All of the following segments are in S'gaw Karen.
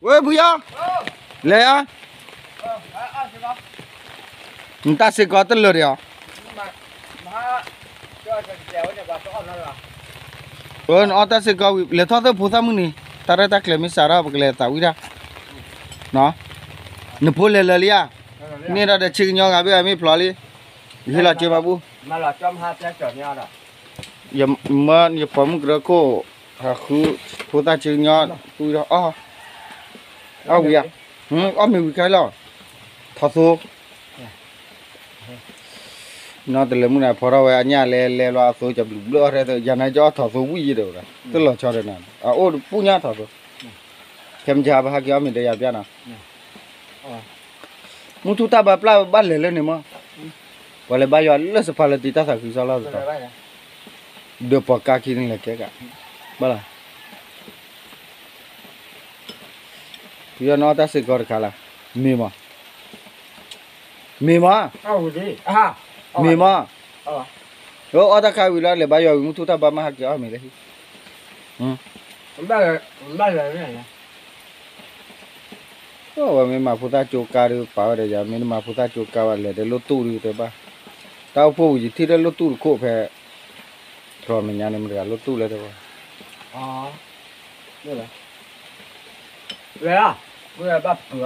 ဝဲဖုယီၤ, လဲၤဧါ, နတၢ်စ့ၢ်ကီးတလၢာ်ဒံးဧါ, နအီၣ်တၢ်စ့ၢ်ကီးဝံၤ လဲၤထီၣ်သၢဖိသၣ်မုၢ်နံၤ, တၢ်ရဲၣ်တၢ်ကျဲၤမ့ၢ်စးထီၣ် ပကလဲၤသးဝံၣ်တၢ်, နဖိလဲၤလၢာ်လံဧါ, န့ၢ်ဒီးဒီးဆ့ကညီဂၤဘ့ၣ်အမ့ၢ်ဖျိးလံ, ယဟ့ၣ်လီၤက့ၤမၤဘူၣ်, ယမၢယပိာ်မုၣ်ကရၢခိၣ်, ဟးဃုဖိသၣ်ဆ့ကညီ, တူၢ်ဒီးအီၣ်, အီၣ်ဝံၤဧါ, အီၣ်မ့ၤဝံၤခဲလီၤ, ထီၣ်သိ နီတလၢမုၢ်နၤဖီထီၣ်ဝဲအညၣ်လဲၤလဲၤလီၤအသိ ကဘျုးဘျုးအီၣ်ထဲသိ ယၤနၤကၠီအီၣ်ထီၣ်သိဝံၣ်ယံၤဒီးဝဲဒၣ် တလီၤဆီဒီးနၤ အအိၣ်တပူၤညါထီၣ်သိ, ခဲမုၢ်ဆါဘၣ်ဟးက့ၤအီၣ်မ့ၤဒီးယၤပျၢ်နီၤ, မုၢ်ထူၣ်တၢ်ဘါပျၢ်ဘၣ်လဲၤလၢန့ၣ်မး, ပှၤလဲၤဘါယွၤလၢစဖါလၢတံၢ်တၢ်သးခုကစီၣ်လီၢ်သတး, ဒီးပှၤကါခံန့ၣ်လဲၤကဲကး, ဘၣ်လီၤ ဖုယီၤနအီၣ်တၢ်စ့ၢ်ကီးတခါလၢ်, မ့ၢ်မး, မ့ၢ်မး, မ့ၢ်မး, အီၣ်တၢ်ခါဝံၤလီၤ လဲၤဘါယွၤဝံၤ မုၢ်ထူၣ်တၢ်ဘါမ့ၢ်ဟဲက့ၤအီၣ်မ့ၤလၢဟံၣ်, အဝဲမ့ၢ်မၤဖိသၣ်ကၠိကါဒီးပာ်ဝဲဒီးယၤ မ့ၢ်တမၤဖိသၣ်ကၠိကါဘၣ် လဲၤဒီးလိၣ်တူၢ်ဒုးတဲဘၣ်, တၢ်အိၣ်ဖှိၣ်ပူၤယထံၣ်ဒီးလိၣ်တူၢ်တခိၣ်ဖဲ တြီၤမဲာ်ညါန့ၣ် မတၤတဂၤလိၣ်တူၢ်လဲၣ်တဲဘၣ် ဝဲ, ဝဲဘၣ်ပှၤ,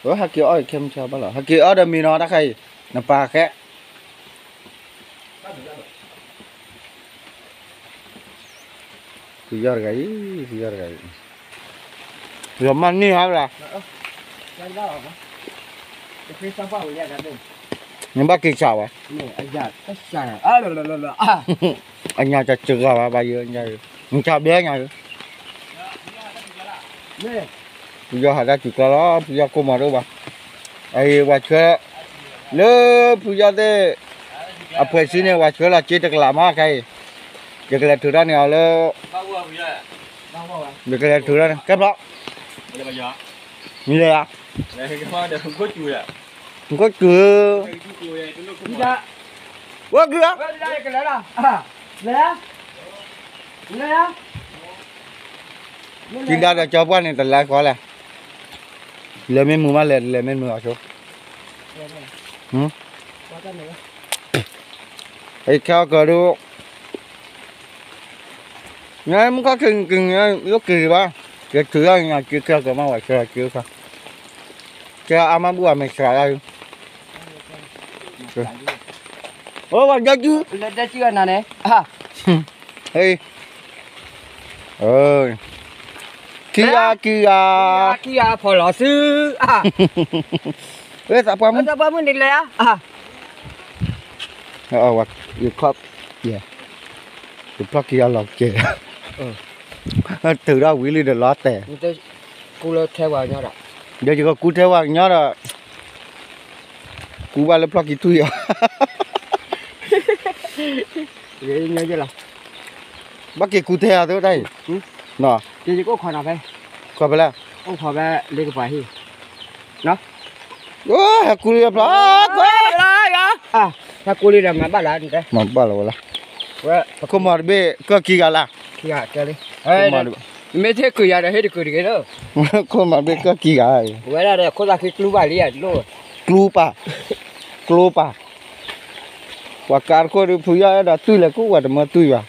ဝဲဟဲက့ၤအီၣ်အံၤခဲမုၢ်ဆါဘၣ်လီၤ ဟဲက့ၤအီၣ်ဒီးမ့ၤနီၤတၢ်ခါအံၤ, နပၢ်ဃဲ, ဖုယီၤတဂၤအံၤ, ဖုယီၤတဂၤအံၤ, ယီၤမၤန့ၢ်ဟါဘၣ်လီၤ, နဘၣ်က့ၤစးဝဲ, အညါတစဂၤဘၣ်ဘၣ်ယိၤ, နစးဘျဲညါ, ဖုယီၤဟးတၢ်စူၤကျီလီၤ ဖုယီၤကိၢ်မီၤတအိၣ်ဘၣ်, အအံၤပှၤဆှၢ, လၢဖုယီၤသ့ၣ်, အဖှဲးစံန့ၣ် ပှၤဆှၢလီၤစ့တကလးမးခဲအံၤ, ယကလဲၤထုးတၢ်န့ၣ်အီၤလၢ, ယကလဲၤထုးတၢ်န့ၣ် ကဲဖျီ, မ့ၢ်လဲၤဧါ, နခိၣ်စူၤ, ဝဲကုၢ်ဧါ ကံဒါဒီးကၠီပှၢ်န့ၣ် တလါဃီလဲၣ်, လဲၤမ့ၢ်မုာ်မးလဲၤ လဲၤမ့ၢ်မုာ်အီၤဆိ, အခဲအီၣ်ကၢၤဒိၣ်, မုၢ်ခီၣ်ထံးက့ၤန့ၣ် ယိၣ်က့ၤဘၣ်, ယထုးယီၣ်ညါက့ၤခဲအီၣ်ကၢၤမးဝဲဆှၢက့ၤခါ, ကဲအါမးဘူၣ်အမဲာ်ဆှးယါ, အိၣ်ဝဲဒၢစု, လၢဒၢစုအနၤန့ၣ်, ဟဲ, ခံဂၤခံဂၤ, ခံဂၤဖီၣ်လီၤစု, ဝဲသးပှၢ်မုၣ်, သးပှၢ်မုၣ်န့ၣ်လဲၤဧါ, ယခီ, ယဖျီၣ်ခံဂၤလီၤကဲ, တုၤထီၣ်ဝံၤလံဒီးလီၤတဲာ်, ကူလၢထဲဝဲညီဒီး, ဒီးယကကူထဲဝဲကညီဒီး, ကူဘၣ်လၢဖျီၣ်ခံထွံၣ်အီၤ ဘၣ်က့ၤကူထဲအီၤသ့တၢ်အံၤ, ကအိၣ်ခိးနၤဖဲ, ခိးဖဲလဲၣ်, အိၣ်ခိးဖဲလ့ကပၤဟံၣ်, ဟဲကူလံဖျီၣ်, ဟဲကူလံဒီးမၤဘၣ်လၢ, မၤဘၣ်လၢဝဲလၢ, ခိၣ်မီၤတဘ့ၣ်ကၢၢ်ခံဂၤလၢ, မ့ၢ်ထဲကုၢ်ယၤဒီးဟ့ၣ်တကုၢ်တဂ့ၤလၢ, ခိၣ်မီၤတဘ့ၣ်ကၢၢ်ခံဂၤ, ဝဲဒၣ်ဒီးခိၣ်သးခံကျူဘၣ်လံ, ကျူပာ်, ကျူပာ် ပှၤကါတခိၣ်ဒီး ဖုယီၢ်အဲၣ်ဒိးတွံၢ်လဲၤကူၣ်ဝဲတမၢတွံၢ်ဘၣ်,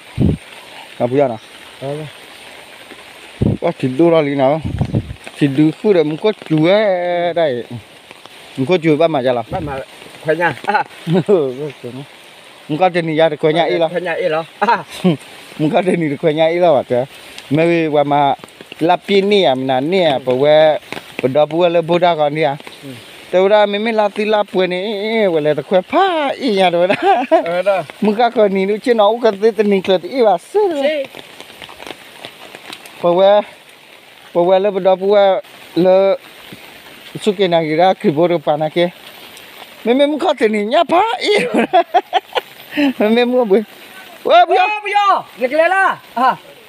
ဖုယီၢ်နီၤ, ပှၤထံဒိၣ်ထီၣ်လံနီၤ, ထံဒုဃုာ်ဒီးမူခိၣ်စူၤဝဲဒၣ်အံၤ, မူခိၣ်စူၤဘၣ်မၤယါလီၤ, မူခိၣ်တနံၤယါတခွဲညါအ့ၣ်လီၤ, မူခိၣ်တနံၤတခွဲညါအ့ၣ်လီၤဘၣ်တဲ, မ့ၢ်ဝံၤပှၤမၤ လၢပျ့ၤန့ၢ်ဧါ မနုၤန့ၢ်ဧါ ပဝဲ ပဒီပုၢ်ဝဲၢ်လၢဘိၣ်တၢ်ဃီန့ၣ်ဧါ, တဲဝဲဒၣ် မ့မ့ၢ်လါသံလါပှဲၤန့ၣ် ဝဲလဲၤတခွဲဖးအ့ၣ်ညါတဲဝဲဒၣ်, မုၢ်ဃၣ်ဃၢၤနံၤဒုး ဆ့ၣ်နီၤအိၣ်ကသ့တနံၤကျၢၤတအ့ၣ်ဘၣ်စ့ၢ်, ပဝဲ ပဝဲလၢပဒီပုၢ်ဝဲၢ်လၢ စူၢ်က့ၤနာ်က့ၤဒၣ်ခရံာ်ဖိတကပၤနာ်က့, မ့မ့ၢ်မုၢ်ခီၣ်ထံးနံၤညၣ်ဖးအ့ၣ်, မ့မ့ၢ်မုၢ်ဘှံး, ဝဲပယီၤ, နကလဲၤလၢ,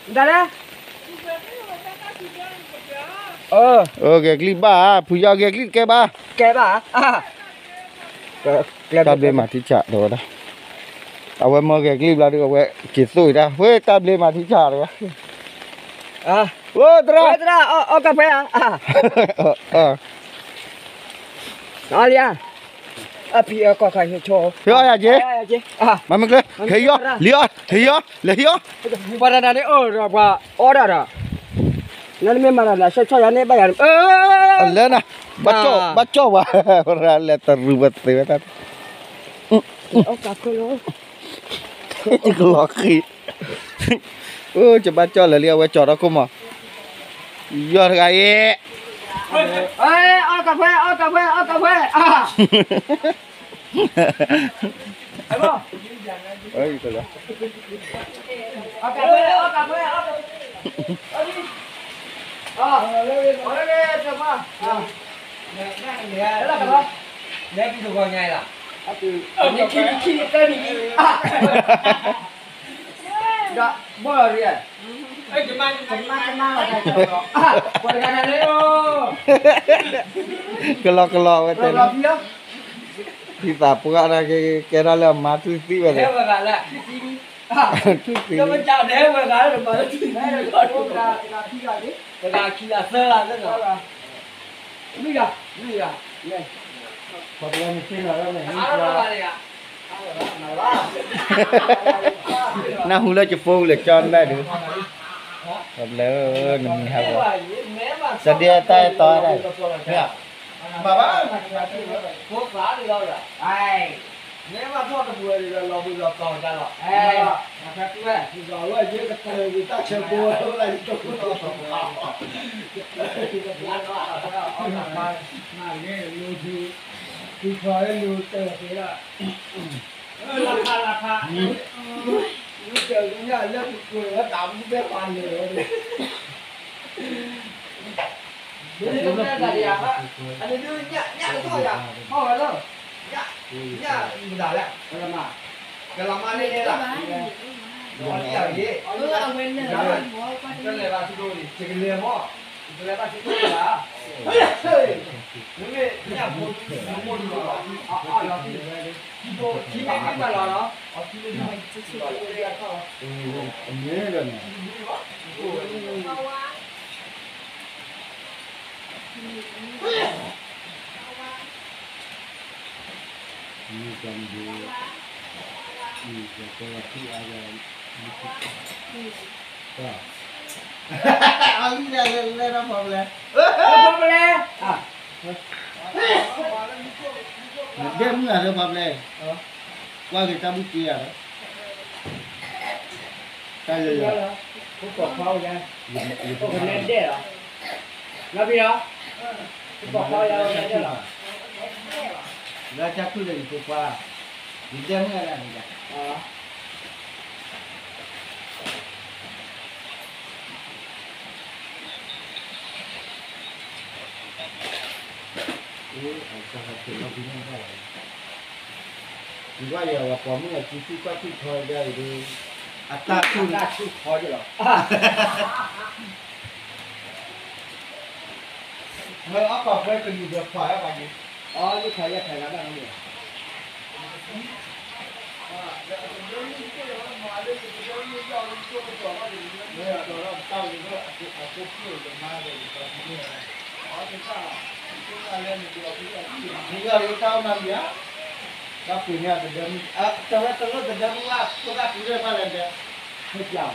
နတလဲၤ ဂဲၤကလံၣ်ဘၣ်, ဖုယီၢ်ဂဲၤကလံၣ်တကဲဘၣ်, ကဲဘၣ်, တၢ်ဘျ့မၤထံဆးတဲဝဲဒၣ်, အဝဲမၢဂဲၤကလံၣ်ဘျီဒုး အဝဲက့ၤသိၣ်အံၤဒၣ် ဝဲတၢ်ဘျ့မၤထံဆးတဲဝဲ အိၣ်သရၣ်, သရၣ်, အီၣ်ကီၢ်ဖဲဧါ, အီၣ်လံဧါ, အဖံအကီၢ်ခါဆိ, ဟ့ၣ်အီၣ်ယၤက့ၤ, မၤမ့ၢ်ကျဲ, ဟ့ၣ်အီၣ်, လံအီၣ်, ဟ့ၣ်အီၣ်, လဲၤဟ့ၣ်အီၣ်, ပှၤတနၤန့ၣ် အၢ ပှၤအီၣ်ဒၣ်ဒီး, နမ့ၢ်မၤတၢ်လၢအဆၢကတီၢ်ယၤန့ၣ် ဘၣ်ယၤ, လဲၤနၤ, ဘၣ်ကၠီၣ်ဝဲ, လဲၤတရူးပသ့ဝဲတၢ်, ကလီၤဃံၤ, အိၣ် ကဘၣ်ကၠီၣ်လၢာ်လံ အဝဲကၠီၣ်ထီၣ်ခိၣ်မး, ယီၢ်တဂၤအံၤ, အီၣ်ကီၢ်ဖဲ, အီၣ်ကီၢ်ဖဲ, အီၣ်ကီၢ်ဖဲ, အါ ကလီကလီဝဲတဲ, ဖံသးပှၢ်ဒၣ်က့ၤ ကဲထီၣ်လၢအမါထူသံဝဲသ့, ထူသံ, နၢ်ဟူလၢကဖိလဲၤကၠီၣ်နၢ်ဒုး, ပှၤဘျဲ နမံၤဟးဂီၤ, တဒ့တၢ်အဲၣ်တီဒၣ်, မ့ၢ်ဘၣ်, မ့ၢ်ဘၣ်ထီၣ်တပူၤဒီး လီၤဘှံးလီၤတီၤတၢ်လီၤ, သုထီၣ်အဲၣ်လူၤတၢ်သ့ဒၣ်, လၢဖးလၢဖး, လူၤတၢ်ကညၣ်လၢပူၤကွံာ်ဝဲတၢ်မူဘဲပာ်လၢာ်ဝဲန့ၣ် ဒ်န့ၣ်တၢ်တဂၤ, အန့ၣ်ဒုးညၣ်, ညၣ်တထီၣ်ယၤ, ဟီၣ်ဝဲလၢ, ညၣ်, ညၣ်မတၤလဲၣ်, ကလၤမါ, ကလၤမါန့ၣ်န့ၣ်လၢ, အီၤလံယၤဂ့ၤ, အီၤလံယၤ, ကလဲၤဘၣ်ဆူဒိၣ်န့ၣ် ယကလဲၤမီၢ်, ယကလဲၤဘၣ်ဆူဒိၣ်လၢ, မ့မ့ၢ်ညၣ်ဖိ, ညၣ်ဖိဒုးလီၤ, အီၤလီၤ, ထံမ့ၢ်မ့ၢ်တၢ်လီၤလီၤ, အီၤထံမ့ၢ်မ့ၢ်, အမ့ၢ်လီၤန့ၣ် အလံလဲၤလဲၤလဲၤထီၣ်ဖီပလဲ, ဖီပလဲ, ဒဲမုၢ်ဂၤလၢဖီပလဲ, ကွၢ်က့ၤတၢ်ဘူၣ်က့ၤယၤလီၤ, တၢ်ယယၤ, ဖိကိးဖီယၤ, ဖိကနဲဒဲးလီၤ, နီၢ်ဖံလီၤ, ဖိကိးဖီယၤကနဲဒဲးလီၤ, လၢတၢ်ခုၣ်လၢယဖိခွါ, ယဒဲမုၢ်ဂၤလၢန့ၣ်, အတၢ်ဟဲက့ၤလီၤဒ်န့ၣ်ဘၣ်လီၤ, ယဘၣ်ယၤဝဲပိာ်မုၣ်အစုဆူၣ်ကွၢ်ထံၣ်ခီဒ်အံၤဒီး, အတၢ်ဆူၣ်, အတၢ်ဆူၣ်ခီယလီၤ, မ့ၢ်အီၣ်ပာ်ဖဲကလံၤဒီးခွါအပာ်က့ၤ, အီၣ်လုၢ်ခါယဲၢ်ခါဂၤဘၣ်နီၤ, မ့ၢ်ယၤလၢတၢ်အိၣ်မးလံဧါ, တၢ်ပှ့ၤန့ၢ်အတဒၢမုၢ်, တဝဲတလိၣ်တဒၢမုၢ်ဘၣ် ဖိသၣ်ပူၤရဲၣ်ဘၣ်လဲၣ်ဒီး, မ့ၢ်ပျၢ်,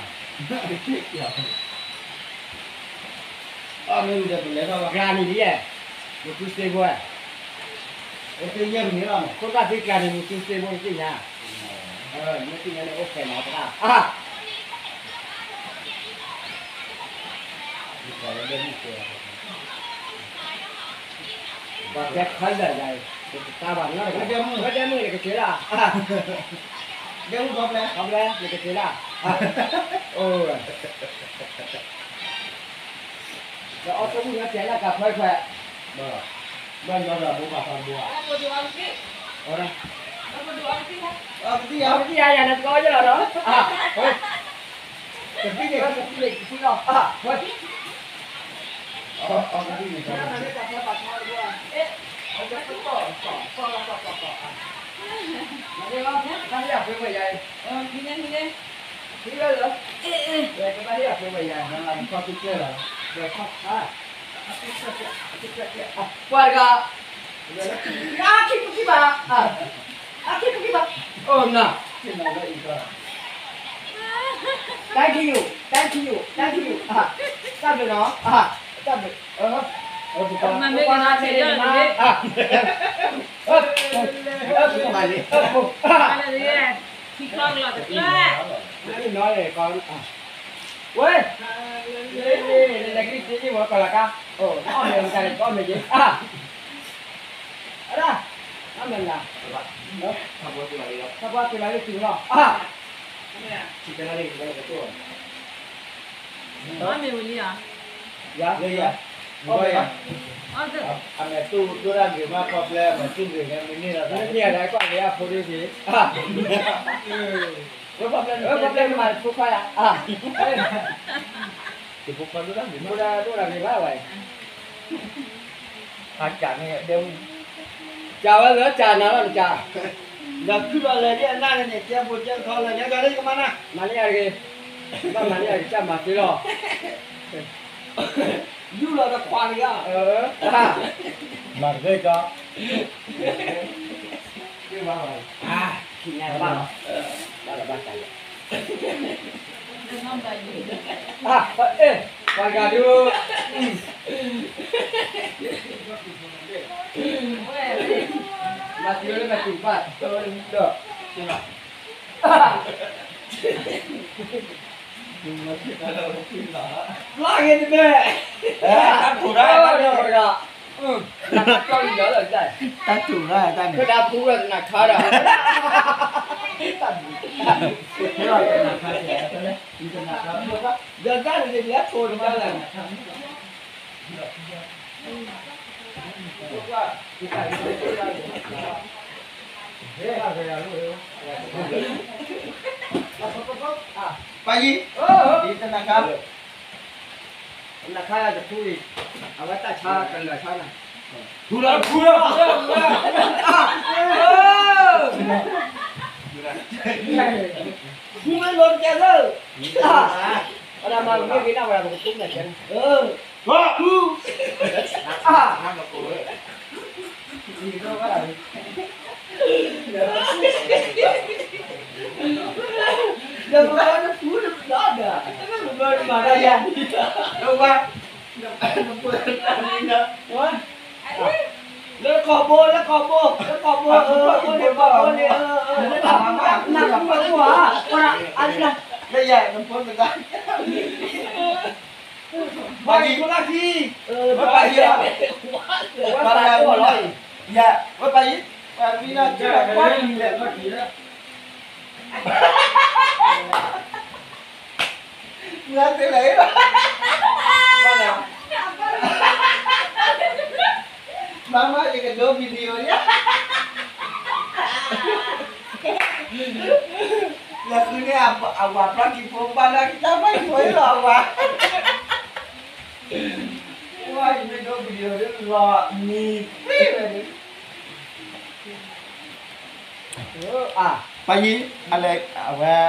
အမ့ၢ်ဝံၤဒီးပလဲၤထီၣ်ကျါန့ၣ်ဒ်ယဲၢ်, မူတူစ့ဖိ, အိၣ်သ့ယဲၢ်မံၤလီၤ, ဖိသၣ်သ့ကျါန့ၣ် မူတူစ့ဖိတသ့ၣ်ညါ, မ့ၢ်သ့ၣ်ညါန့ၣ်အိၣ်ဖျဲၣ်နီၤတဂၤ, ပှၤကဲခီလၢာ်ယၤ, တၢ်ဘၣ်နီၤ, ဝဲဒဲမုၣ်ယကက့ၤလၢ်, ဒဲမုၣ်ခီဖျဲ, ခီဖျဲယကက့ၤလၢ်, အိၣ်ဝဲ ဒီးအီၣ်တမုၢ်ညါတဲလၢကၤခွဲခွဲ, ဘၣ်ညီဒီးဘိးဘၣ်ဖးဘိးဧါ, ကသံၣ်ယၤန့ၣ်တကီယလီၤနီၤ, ကသံၣ်န့ၣ်ကသံၣ်လီၤ, ကသံၣ်ယၤန့ၣ် ကဘၣ်ဟ့ၣ်အဖိဝဲယၤ ခီၣ်ထူၣ်ကျဲလီၤ, ခီၣ်ထူၣ်ကျဲ, ပှၤတဂၤ, အခံပူခံဘၣ်, အခံပူခံဘၣ်, အိၣ်နၤ, တၢ်ခံယူၤ, တၢ်ခံယူၤ, တၢ်ခံယူၤ, တၢ်ဘျုးနီၤ, တၢ်ဘျုး, မ့ၢ်ကနၤဆဲးယီၤလီၤတဂ့ၤ, မၤလီၤတဂ့ၤ, ထံချီကလီၤတကျၢၢ်, ဝဲ, လဲၤက့ၤက့ၤဝဲကီၢ်လီၤကါ, အီၣ်မ့ၤမတၤလဲၣ် ကအီၣ်မ့ၤက့ၤ, အဒၣ်, အီၣ်မ့ၤမတၤ, ထီၣ်ပှၢ်က့ၤလီၤလၢတုၤလီၤ, အီၣ်မ့ၤဝံၤလံဧါ, ယၤ, အမဲာ်တူၢ်ဒိၣ်တၢ်ဂ့ၤမး ခီဖျိအမဲာ်တူၢ်ဂ့ၤန့ၣ် မ့ၢ်န့ၢ်လီၤသးန့ၣ် မ့ၢ်အဒၣ်ကွၢ်က့ၤအဖိဒ်န့ၣ်, ခီဖျိန့ၣ် မၤဖိခွါယၤ, ဖိခွါဒိၣ်တၢ်ဂ့ၤမး ဒိၣ်တၢ်ဂ့ၤဘၣ်ဝဲ, အကန့ၣ် ကဝဲလၢကနၤလီၤနက, ဒီးခုလီၤလဲၤဒ်အနၢ်န့ၣ် ကဲဘိကဲထီလၢညါကလၢယကမၤနၤ, မၤန့ၢ်ယၤတဂ့ၤ, ဘၣ်မၤန့ၢ်ယၤတဂ့ၤ ကမၤသ့လီၤ, ယူၢ်လီၤတခွးတဂၤ, မၤတဂ့ၤကီ, ဘၣ်လီၤ, ဘၣ်လီၤဘၣ်တၢ်လီၤ, အဲ, ပှၤတဂၤဒုး, မၤသံဝဲလၢမၤသံဘၣ်, ဒီး, ဖျါဂ့ၤတဘ့ၣ်, တၢ်ထူၣ်ရၢ်, တၢ်ထူၣ်ရၢ်, တၢ်ထူၣ်ရၢ်, တၢ်ထူၣ်ရၢ်, ဒီးတၢ်န့ၣ်လၢထိတဘျီလဲၣ်, ပၢ်ယံၤ, ဒ်တနၤခါ, နခါတထူအံၤ, အဝဲတၢ်ဆါကလၢာ်ဆါနၤ, ထူလီၤထူလီၤ, ထူမ့ၢ်လိာ်တကဲးလၢ, ပဒၣ်မၤမ့ၢ်ဂ့ၤနၢ်ဝဲဒၣ် ပကထူမ့ၢ်ကဲး, ထူ, ဒီးပဘၣ်နဖူနဖျါဒီး, ပဘၣ်နမၤတၢ်ယၤ, လၢကီၢ်ဘိ လၢကီၢ်ဘိ လၢကီၢ်ဘိ, အဃိန့ၣ် ကီၢ်ဘိန့ၣ်, နကမၤဘၣ်, လၢယၤ, နဖိတဂၤ ပှၤယံၤ, ပှၤယံၤ, ပှၤယံၤ, ယၤ, ဝဲပှၤယံၤ, ပှၤမံၤလၢ်, မၤတ့ၢ်လၢၤ, မၤမး ယကဒိ video ယၤ, လၢဃုန့ၢ်အဝၤဖျီၣ်ကံဖိ ဘၣ်လၢကစၢ်ဖျီၣ်ကံဖိလီၤအဝၤ, ယမ့ၢ်ဒိ video လီၤနံၤသ့ဝဲန့ၣ် ပှၤယံၤ, အလဲၤ, အဝဲ, ယ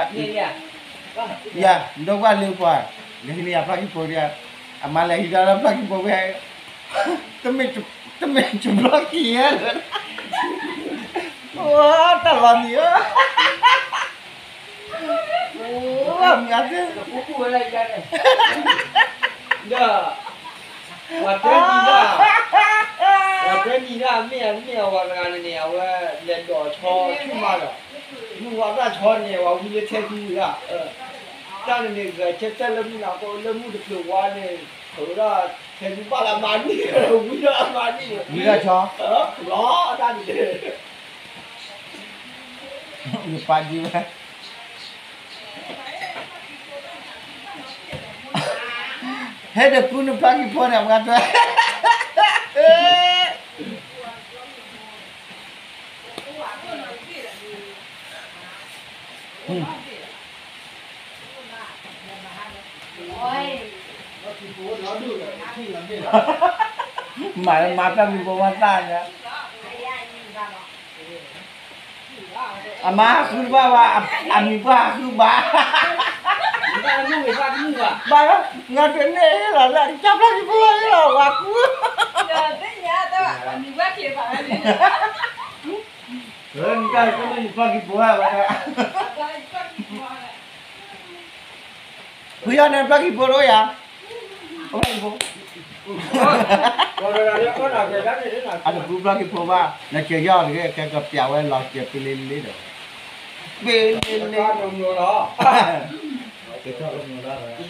ၤ, ဒိကွၢ်လၢပှၤ, လဲၤဟံးန့ၢ်ယၤဖျီၣ်ကံဖိဒၣ်, အမါလဲၤဟံးဒီးလၢဖျီၣ်ကံဖိဝဲ, တမ့ၢ်, တမ့ၢ်တဘျီက့ၤယဲလၢ, အိ, တၢ်လီၤနံၤဧၢ, အိမ့ၢ်သ့ၣ်, ဒီး ပှၤတဲနံၤဒၣ်, ပှၤတဲနံၤဒၣ် မ့ၢ်အမ့ၢ်အဝၤတဂၤန့ၣ်န့ၣ် အဝဲလဲၤဒိးဆီဆူၣ်မးဒီး, မုၢ်ဝါတၢ်ဆီန့ၣ် ပှၤဝံလၢထဲကူဧါ, တၢ်န့ၣ်န့ၣ် ဂဲၤဆၢထၢၣ်လၢမုၢ်နၤခီ လၢမုၢ်တချုးဝါန့ၣ်, အဝဲဒၣ်ထဲကူဘၣ်လၢအမါန့ၣ်, ဝံဒၣ်ဆီ, လီၤတၢ်န့ၣ်, ယပာ်ဒံးဝဲ ဟဲဒီးကူနဖျီၣ်ကံဖိန့ၣ် ပှၤထွဲ, မၤလၢမၤတၢ်မံၤဖိမၤတၢ်ညါ, အမါဃုဘၣ်ဝဲ, အမံၤပှၢ်ဃုဘၣ်, ဘၣ်လီၤ, ငါတန့ၢ်လီၤလၢကစၢ်ဖျၢၣ်ကံဖိလီၤလီၤ ဝၤကူ, ဖုယီၢ်န့ၣ်ဖျၢၣ်ကံဖိဧါ, ဖုယီၢ်န့ၣ်ဖျၢၣ်ကံဖိတအိၣ်ယၤ, ဖျၢၣ်ကံဖိ, အတပူၤဖျၢၣ်ကံဖိဘၣ်, နဆဲးယီၢ်တဂ့ၤ ကဲကပျးဝဲလီၤစဲးပလ့လ့ဒီး, ပလ့လ့, ကဆီကမျူၤဒုတပှ့ၤဒီ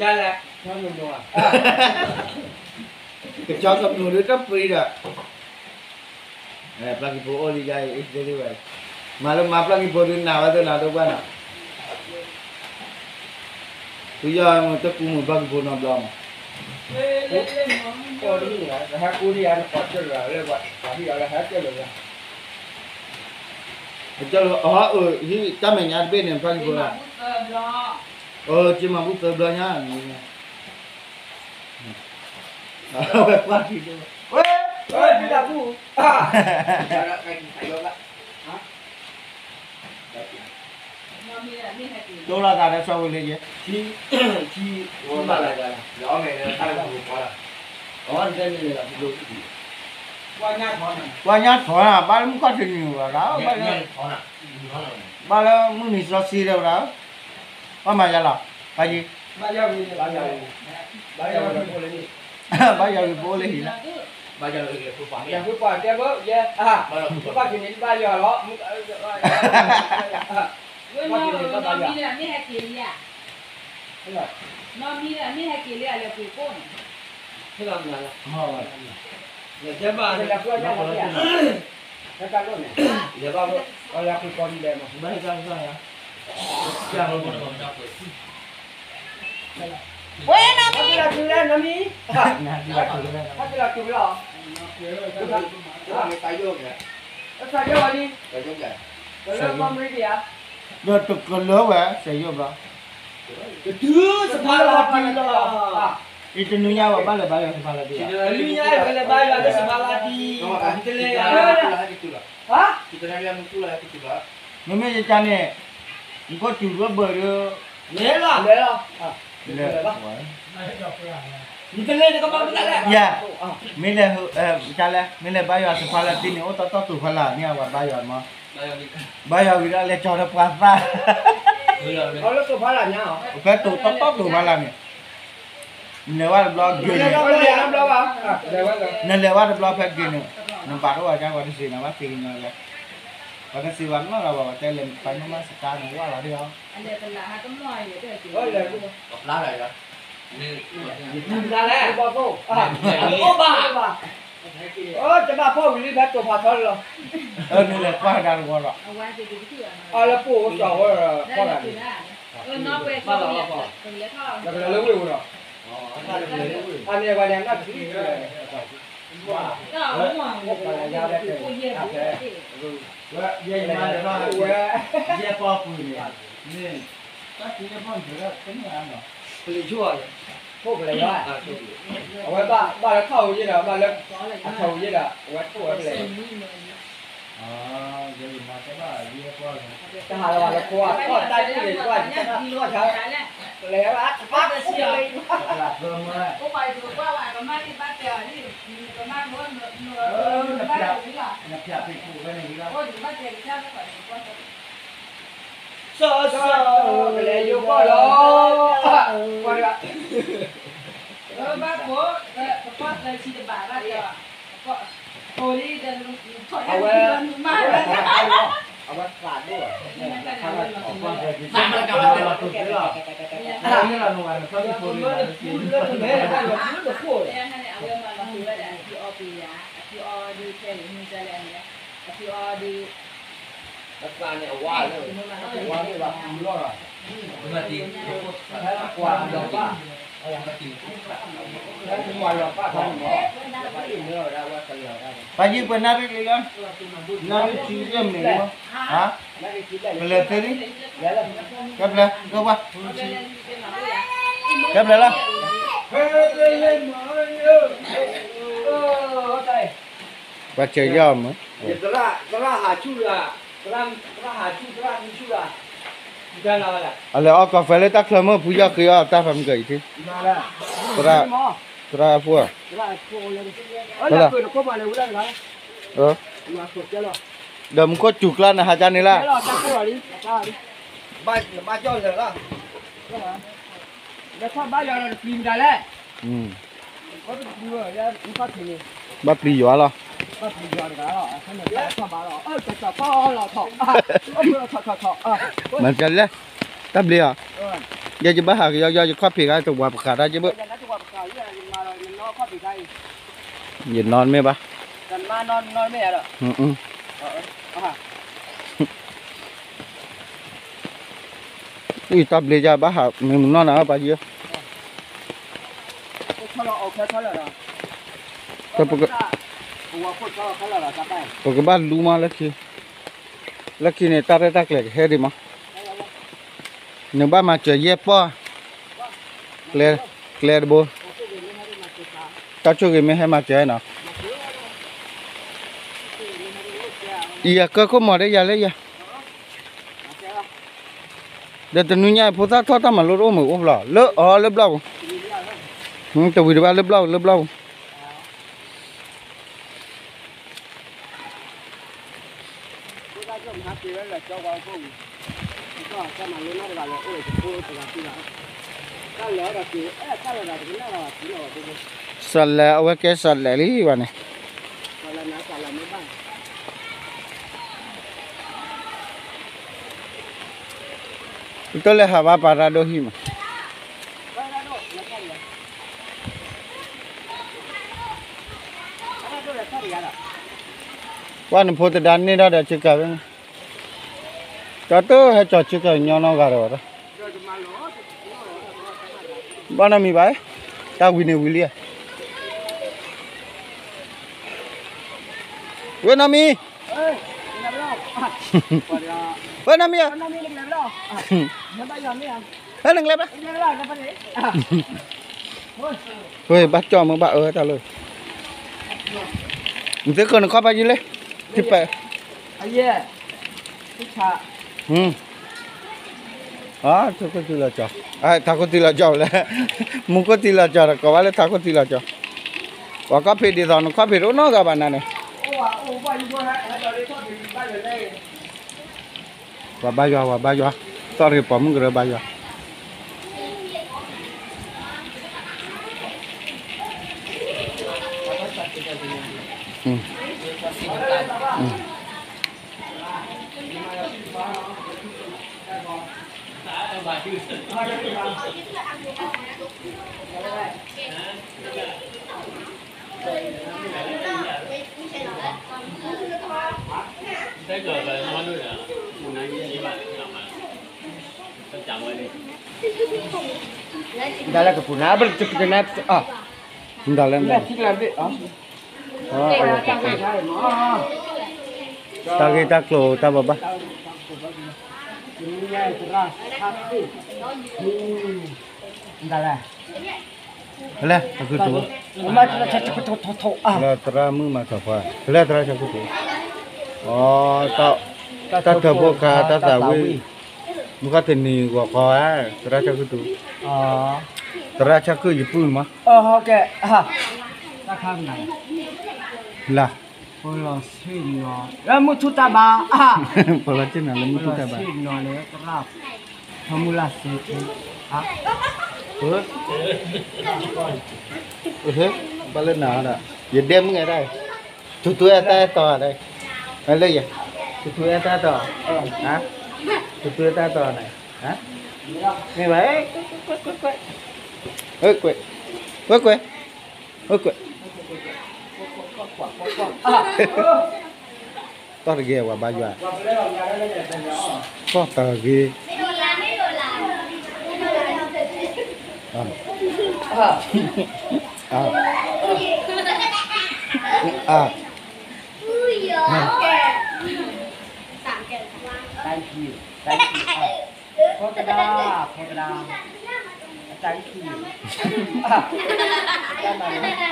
း, ဖျၢၣ်ကံဖိအိၣ်လံယါအံၤ အ့ၣ်သ့ဝဲ, မၤလၢမၤဖျၢၣ်ကံဖိဒုးနၤဝဲသ့ၣ်နၤဒိၣ်ဘၣ်နီၤ, ဖုယီၢ်မ့ၢ်တကူမုာ်ဖျၢၣ်ကံဖိနီတဘျီမး, ဟဲကူဒံးယၤနကွၢ်ကၢၢ်လၢၤလၢပှၤဟံၣ်အီၤလၢဟဲကၢၢ်လၢၤလၢ, အၢ ဟံၣ်တၢ်မဲာ်ညါတဘ့ၣ်န့ၣ် ဖျၢၣ်ကံဖိလီၤ, အၢ က့မၤဘူၣ်သၢဘျီညါန့ၣ်, ဝဲကွၢ်ထံဒိၣ်, ဝဲ, ဝဲ, ဖုဒၣ်ဘူၣ်, တိၢ်လီၤသးဒီးစီၤဝံၤလံယဲ, ပှၤညါထီၣ်နၤ ဘၣ်လၢမုၢ်ခီၣ်ထံးနံၤဝဲဒၣ်, ဘၣ်လၢမုၢ်နံၤစီဆှံဒီးဝဲဒၣ်, ဘၣ်မၤယါလီၤ, ဘၣ်ယံၤ, ဘၣ်ယၤဂ့ၤပအိၣ်လၢဟံၣ်လီၤ, ဘၣ်ယၤဂ့ၤပှၤတဲဘၣ်ယဲ, ဘၣ်ယၤလီၤ, ဘၣ်ယၤလီၤ, မ့ၢ်ဟဲက့ၤလံဧါ, နီၢ်မံဒီးမ့ၢ်ဟဲက့ၤလံအလဲၤပှ့ၤကိၣ်န့ၣ်, လဲၤဘၣ်, လဲၤဘၣ်, လဲၤဘၣ်, ဝဲနီၢ်မံ, နီၢ်မံ, ဒီးတကလၢဝဲ စဲးယိၣ်ဘျီ, တတုၤစဖါလီၤတံၢ်လီၤ, အံၤတနွံညါဝဲဘၣ်လဲၤဘါယွၤစဖါလီၤတံၢ်, တနွံညါဝဲလဲၤဘါယွၤလၢစဖါလီၤတံၢ်, တလဲၤ, မ့မ့ၢ်ယကါန့ၣ်, နကိးစူၤလၢဘၢၣ်ဒီး, လဲၤလီၤ, လဲၤ, နတလဲၤနကဘၣ်မတၤလဲၣ်, ယၤ, မ့ၢ်လဲၤ, ကလဲၣ်, မ့ၢ်လဲၤဘါယွၤစဖါလီၤတံၢ်န့ၣ် အိၣ်တီတီတိာ်ဖီလာ်န့ၣ် အဝဲဘါယွၤမး, ဘါယွၤဝံၤဒီးလဲၤကၠီၤဒီးပှၤသၣ်, ဖဲတိာ်တီတီတိာ်ဖီလာ်န့ၣ်, နလဲၤဝဲတဘျီဂ့ၤန့ၣ်, နလဲၤဝဲတဘျီဖဲဂ့ၤန့ၣ်, နဘၣ်တအိၣ်ဝဲဒၣ်ဝဲတစ့ၢ်နီၤ ဘၣ်သ့ၣ်ညါဝဲ, ပှၤတစ့ၢ်ဝဲနီၢ်လီၤဘၣ် ပှၤတဲလဲၤပှၤမ့ၢ်မၤစကါန့ၣ် ဝၣ်လီၤဒၣ်အီၤ, တဘၣ်ဖီၣ်ဝံၤလံဖဲတိာ်ဖးထီလီၤ, နလဲၤကွၢ်ဒၣ်တဝီလီၤ, အလၢပအိၣ်ကၠီဝဲ, လၢဝ့ၢ်ပူၤဒီး, အန့ၣ်ပှၤန့ၣ် အနၢ်တံၢ်, ဝဲ, ယဲယမါလဲၤထီၣ်, ယဲပီပူၤန့ၣ်, န့ၣ်, တၢ်က့ၤလၢဖီၣ်န့ၣ်, ပလံၤဆိၣ်, ထိၣ်ပလဲၤ, အဝဲဘၣ်လၢထီၣ်ဝဲယဲဒီး ဘၣ်လၢအထီၣ်ဝဲယဲဒီး အဝဲထိၣ်ဝဲပလဲၤ, တဟးလီၤဘၣ်လၢခိ, ထီၣ်တၢ်ဒ်န့ၣ် ကွၢ်, ကွၢ်ဆါ, ပလဲၤဘၣ်, ပလဲၤဘၣ်, နဖျါဖ့ၣ်ခိၣ်ဖဲန့ၣ်လီၤ, စီၤစီၤ, ပလဲၤယိၤကီၢ်လီၤ, ကွၢ်တဂၤ, ဘၣ်ကိး, ကပီၢ်သၢဆံတဘၣ်ဘၣ်ဒီး, အဝဲ, အဝဲသးဒိၣ်, အဝဲမၤလီၤပူၤဝဲဒၣ်အဖံအီပံၤယၤ, အဖံအီဒုးခဲအံၤမုၢ်ကလဲၣ်န့ၣ်, အဖံအီဒုး, အသးန့ၣ်အဝါလၢ, အဝါန့ၣ်ဘၣ်ပူၤလီၤ, ဟဲကွၢ်လီၤဘၣ်, ဟဲကွၢ်လီၤဘၣ်ခါန့ၣ်, ပှၤယံၤပှၤနၣ်ရံၣ်လံလီၤ, နၣ်ရံၣ်ထံယဲၢ်မ့ၢ်လီၤ, ဟါ, ပလဲၤသ့လံ, ကဲပလဲၤ, ကဲပှၤ, ကဲပလဲၤလီၤ. ပှၤစၢၤယီၢ်မး, သရၣ်ဟးဆူၣ်လၢ, သရၣ်ဟးဆူၣ် သရၣ်မံဆူၣ်လၢ, အလဲၤအီၣ်ကီၢ်ဖဲလၢတၢ်ချၢမုၢ်ဖုယီၢ်ဃ့အီၣ်တၢ်ဖးမုၢ်ကၢအံၤထံ, သရၣ်, သရၣ်အဖိဧါ, သရၣ်, ဒီးမူခိၣ်စူၤကျါန့ၣ်ဟးကၢန့ၣ်လၢ ဘၣ်ပျံၤယွၤလီၤ, မၤကလဲၣ်, တၢ်ဘျ့ဧါ, ယဲယဘၣ်ဟးကယီယီ ယခီၣ်ဖံးခါတဝၤပဃးတၢ်က့ဘၣ်, ယနီၢ်မ့ၢ်ဘၣ်, အံၤတၢ်ဘျ့ယဘၣ်ဟးမ့ၢ်မုၢ်နီၢ်နၤပၢ်ယီၤ, ပကဘၣ်လူမးလၢခံ, လၢခံန့ၣ် တၢ်ရဲၣ်တၢ်ကျဲၤကဟဲဒံးမး, နဘၣ်မၤစၢၤယဲၢ်ပီၢ်, ကျဲတဘိ, တၢ်ဆိၣ်ဂ့ၤမ့ၢ်ဟဲမၤစၢၤနီၤ, အံၤအကၢခိၣ်မီၤဒ်ယၤလၢယၤ ဒီးတနွံညါအံၤဖိသၣ်ထီၣ်တၢ်မၤလိတအိၣ်မ့ၢ်အိၣ်ဖျီ လၢအီၤလၢဘျီၣ်ပူၤ, တဝံၤတဘၣ်လၢဘျီၣ်ပူၤ လၢဘျီၣ်ပူၤ, စီၤလဲၤအဝဲကဲစီၤလဲၤလံဘၣ်န့ၣ် ပတလဲၤဟးဘၣ်ပၢ်ရၢ်ဒိၣ်ဟံၣ်မး, ပှၤနဖိသဒါန့ၢ်ထီၣ်ဒီးဆ့ကၤဖဲန့ၣ်, ကၠီတိၢ်ဟဲကၠီၤဆ့ကၤညီနီၢ်ဂၤဒီးဘၣ်, ဘၣ်နီတမံၤဘၣ်, တၢ်ဝံၤန့ၣ်ဝံၤလံဧါ, ဝဲနီတမံၤ, ဝဲနီတမံၤဧါ, ဟဲနကျဲဘၣ်, ဝဲဘၣ်ကၠီၣ်မ့ၢ်ဘၣ်အၢတၢ်လၢ, နသုကၢၢ်နခီၣ်ဖးယံာ်လံ, ထံပဲာ်, ထးခိၣ်တံၢ်လီၤကၠီၤ, ထးခိၣ်တံၢ်လီၤကၠီၤလဲၣ်, မူခိၣ်တံၢ်လီၤကၠီၤဒီးကိးဘၣ်လၢထးခိၣ်တံၢ်လီၤကၠီၤ, ပှၤခီၣ်ဖံးဒ်သိးနခီၣ်ဖံးတအိၣ်နီတဂၤဘၣ်နၤန့ၣ်, ပှၤဘါယွၤ ပှၤဘါယွၤ, သီၣ်တဂ့ၤပိာ်မုၣ်ကရၢဘါယွၤ ဒၣ်လၢကပူၤနၤ ဘၣ်လၢကပူၤနၤ ဒၣ်လၢ တၢ်ဂ့ၢ်တၢ်ကျိၤတၢ်ဘၣ်ဘၣ်, ဒၣ်လၢ လဲၤ တၢ်ခုၣ်တူာ်, လၢသရၣ်မုၣ်မၤထီၣ်ခွါ, လၢသရၣ်ဆၢခုၣ်တူာ်, အီ, တၢ်ထၢဖှိၣ်ခါတၢ်သးဝံၣ်, မုၢ်ခီၣ်တနံၤဂီၤခီဧါ, သရၣ်ဆၢခုၣ်တူာ်, သရၣ်ဆၢခုၣ်ယပုၢ်မး, လၢ ပလီၤဆ့ၣ်နီၤလၢမုၢ်ထူၣ်တၢ်ဘါ, ပလီၤဆ့ၣ်နီၤလၢမုၢ်ထူၣ်တၢ်ဘါ, ထီမုၢ်လၢ်စ့, ဘၣ်လၢနၤဒီး ယဒဲမုၣ်ဒၣ်, ထူထူအဲၣ်တၢ်အဲၣ်တီၤဒၣ်, လၢယၤ, ထူထူအဲၣ်တၢ်အဲၣ်တီၤ, ထူထူအဲၣ်တၢ်အဲၣ်တီၤန့ၣ်, မ့ၢ်ဘၣ်, ကွဲး, ကွဲးကွဲး, ကွဲးကွဲး သီၣ်တဂ့ၤဝဲဘါယွၤ, သီၣ်တဂ့ၤ, အ, အ, အ,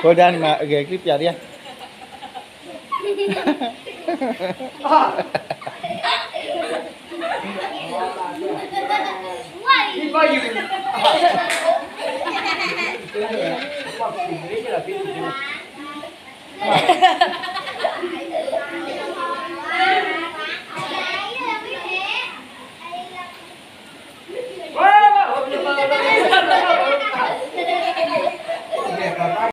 ဖိဒါန့ၣ်မး အဂဲၤကလံၣ်ပျးဒ်ဧါ. ဘၣ်ယူၤ